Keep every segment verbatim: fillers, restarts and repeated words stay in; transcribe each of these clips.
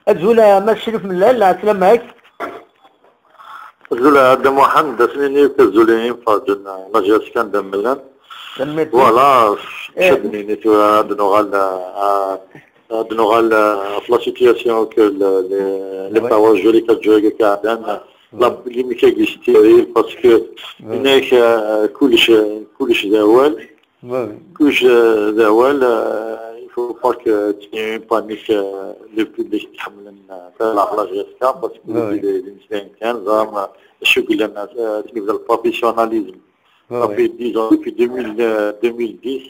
Azul a Mass Crif Mellal, ɛeslama-k. Azul a Dda Muḥend, d ass-nni akk azul i yimferǧen, la J S K d amellal. Tanemmirt. Voilà, eh, cedden-ini tura ad nuɣal, eh, ad nuɣal, eh, ɣef la situation que le, les, les, oui, paroles jolies que Joe Kaden, la polémique est stérile parce que, oui, nekk, eh, kullec, kullec d awal. Oui, oui. Kullec, eh, d awal, eh, il faut pas que tu aies une panique, eh, le public qui ḥemmlen, eh, la, la J S K, parce que, oui, oui, les, les musiciens, vraiment, je suis le professionnalisme. Oui, ça, oui, fait dix ans, depuis deux mille, euh, deux mille dix,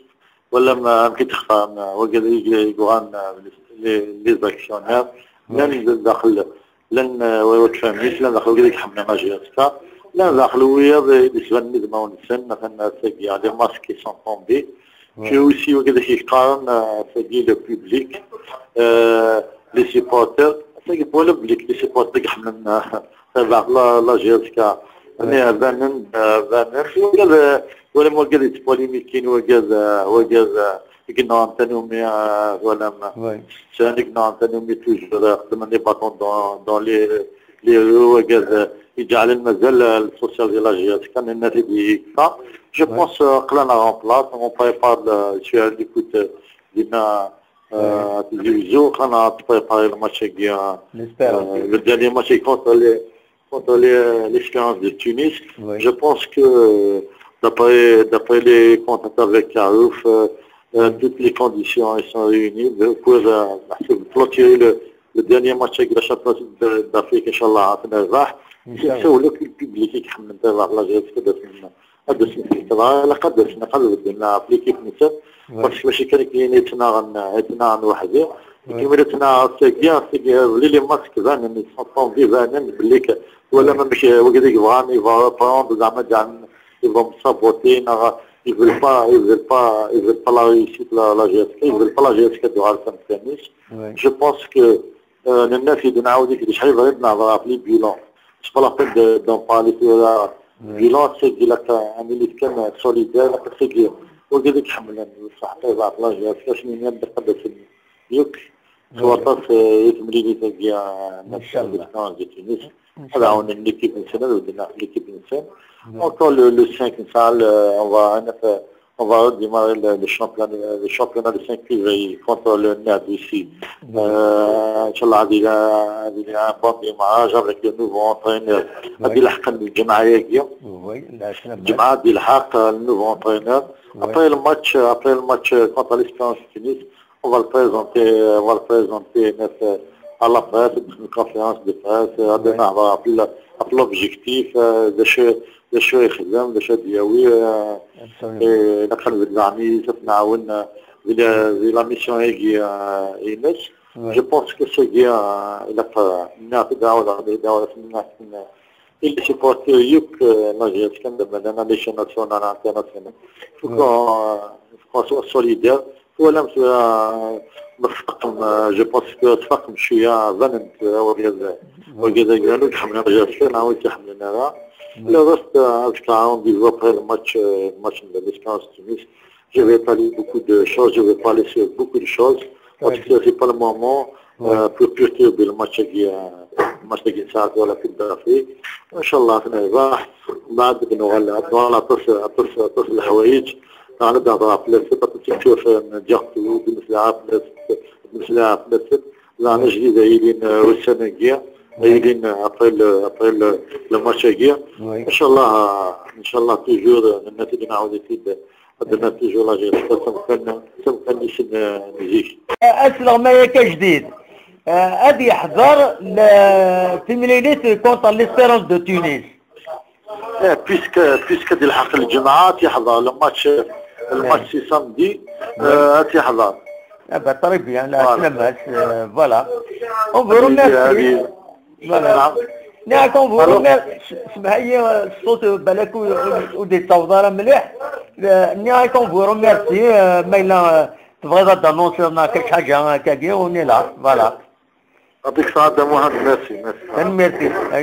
ولا ما، ما كيتخفى، ما، وقال لي يقران، آه، les, les actionnaires. Oui. Même داخل لان، آه، ويوت فاميلي، لان داخل وقال لك حملنا ماجي هكا. لان داخل ويا ب-، بالنسبة للنظام ونسن، مثلًا، c'est bien, les masques qui sont tombés. Ouais. Puis aussi, وقال لك يقارن، آه، c'est bien le public, euh, les supporters. C'est bien pour le public, les supporters, حملنا، آه، تبع la, la J S K. Ouais. يعني، آه، بانن، آه، بانن. وقال، آه، ولا ما قال يتبوليميكين، وقال، آه، وقال، آه، قلنا أنت نومي، آه، ولا ما. Ouais. ثاني قلنا أنت نومي toujours، آه، خدمنا les bâtons dans, dans les, les roues، وقال، آه، يجعل مازال السوسيال ديال la J S K كان الناس اللي هكا. Je pense، آه، قلنا en place، on prépare le, sur l'écoute، آه، دينا، آه، تيزي وزو، قلنا préparer الماتش هكا، آه، le dernier match contre les, contre les, l'Espérance de Tunis. Oui. Je pense que, euh, d'après, d'après les contacts avec Karouf, euh, euh, toutes les conditions, elles sont réunies. Donc, pour, euh, pour clôturer le, le dernier match avec la champion de, d'Afrique, إن شاء الله, à Tenerife. إن شاء الله. C'est ça, le public qui حمل Tenerife, la J S K de Tenerife. هاد السنة، على قد السنة، قد بدلنا في l'équipe نسا. Oui. Parce que ماشي كان كاين يتناغن، يتناغن وحدي. Oui. كيما يتناغن ساكيا، ساكيا، les masques بانن، ils sont tombés بانن، بلي ك-، ولا ما مش، وقت يبغان، يبغى prendre زعما جان، يبغى مصابوتين، ils veulent pas, ils veulent pas, ils veulent pas la réussite, la, la J S K, ils veulent pas la J S K de Alpha Tennis. Oui. Je pense que آه، الناس اللي نعاود يكري شحال بغيت نهضر في les bilans. C'est pas la peine de, d'en parler ولا. Oui. Bilan, c'est que لك عملية كان solidaire، لك c'est que وقال لك حملنا صح، طيب، عطنا جهاز، كاش من يد قدس يوك. Oui. سواطات، آه، يتملي لي تاقيا إن شاء الله. Des Tunis. إن شاء الله. هذا هون l'équipe نسال، ودنا l'équipe نسال. Oui. Encore le, le cinq نسال، آه، on va, on va redémarrer le, le championnat, le championnat le cinq février contre le Nord aussi. Oui. Euh, إن شاء الله, هذه لا-، هذه un bon démarrage avec le nouveau entraîneur. Oui. هذه لحقا الجمعة ياكي. Oui, la semaine. الجمعة هذه لحق le nouveau entraîneur. Oui. Après le match, après le match contre l'Espérance de Tunis, on va le présenter, on va le présenter, mettre à la presse, une conférence de presse, euh, à, oui, démarrer, à, à l'objectif, euh, de chez, de chez Khizam, de chez Diaoui, euh, absolument. Et la خلينا نعمي، شفنا عاونا، في la, في la mission هيجي، آه، إيناس. Oui. Je pense que c'est bien, آه، إلا ف-، الناس داود، داود، الناس، إلا supporter يوك، آه، la J S K كان دابا لنا les chaînes nationales, internationales. Faut, oui, qu'on, faut qu'on soit solidaire. ولا مس-، آه، نتفقم، آه، je pense que نتفقم شوية، ظننت، آه، وكذا، oui, وكذا قالوا حملنا la J S K، أنا ويت حملنا لها. Oui. Le reste, euh, avec un rendez-vous après le match, euh, le match de l'Espérance Tunis. Je vais parler beaucoup de choses, je vais parler sur beaucoup de choses. Parce que c'est pas le moment, euh, pour perturber le match qui, euh, le match qui s'arrête à la Coupe d'Afrique. إن شاء الله نربح. بعد نغلى، نغلى أطس، أطس، أطس الحوايج. أنا دابا بلاصة، بلاصة تشوف، نجحت، بنسلعة بلاصة، بنسلعة بلاصة. لا، أنا جديد، هايلين، آه، والسنة الجاية. هايلين، آه، أبريل، آه، أبريل، آه، الماتش الجاي. إن شاء الله، آه، إن شاء الله toujours، آه، النتيجة نعاود أكيد. عندنا toujours la J S K، سمكن، سمكن يسن، آه، نزيك. أسلغ ما يكا جديد. آه، هذه يحضر ل-، تمرينات contre l'Espérance de Tunis. إيه، puisque، puisque دي الحق الجمعة تيحضر الماتش، الماتش c'est samedi، آه، تيحضر. Ah bah, très bien, la سلامات، آه، voilà. On vous remercie. Voilà. نعم. نعم، on vous remercie. اسمح لي، الصوت بالك و-، ودي التوضارة مليح. آه، نعم، on vous remercie. آه، ما إلا، آه، تبغي تانونسي لنا كاش حاجة هكاكي، on est là. Voilà. يعطيك الصحة محمد، merci، merci. Merci.